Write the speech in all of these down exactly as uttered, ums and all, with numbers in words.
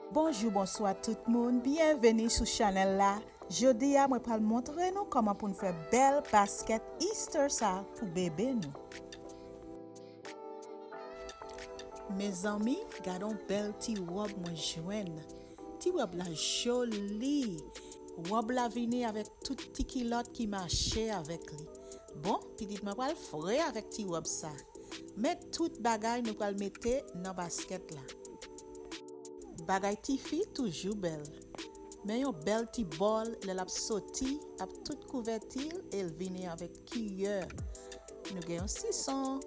Bonjou, bonswa tout moun, byenveni sou chanèl la. Jodi a, mwen pral montre nou kòman pou n fè bèl baskèt Easter sa pou bebe nou. Mezanmi, gade yon bèl ti wòb mwen jwenn. Ti wòb la joli. Wòb la vini avèk tout ti kilòt ki mache avèk li. Bon, pitit mwen pral fre avèk ti wòb sa. Men tout bagay nou pral mete nan baskèt la. Bagay tifi toujou bèl. Men yon bèl ti bòl, lè l ap soti, ap tout kouvèti l e l vini avèk kiyè. Nou gen yon sison,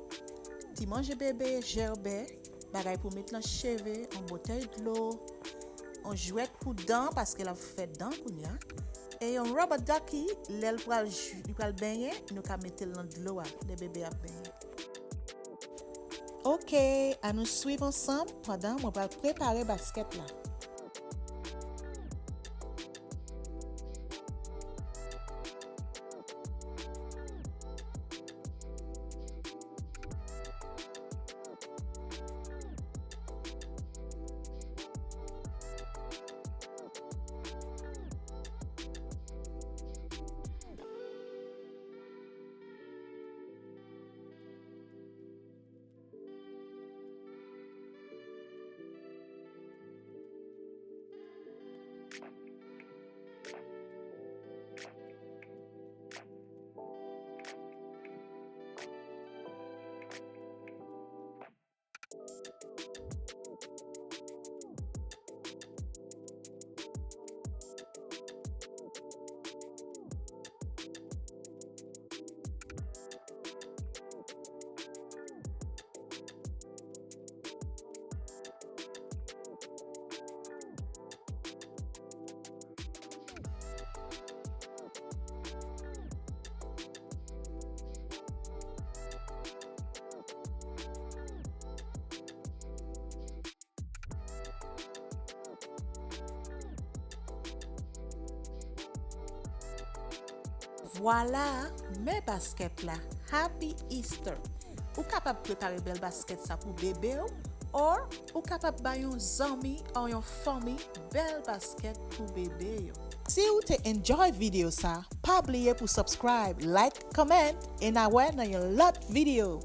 ti manje bebe, jèbè, bagay pou met nan cheve, yon bòtèy dlo, yon jwèt pou dan, paske l ap fè dan kounye a, e yon rubber ducky, lè l pral, li pral benyen, nou ka mete l nan dlo a, lè bebe ap benyen. Oke, ann nou swiv ansanm pandan mwen pral prepare baskèt la. Vwala, men baskèt la. Happy Easter! Ou kapab prepare bèl baskèt sa pou bebe w, or ou kapab bay yon zanmi or yon fanmi bèl baskèt pou bebe yo. Si w te enjoy videyo sa, pa bliye pou subscribe, like, comment, e n a wè nan yon lòt videyo.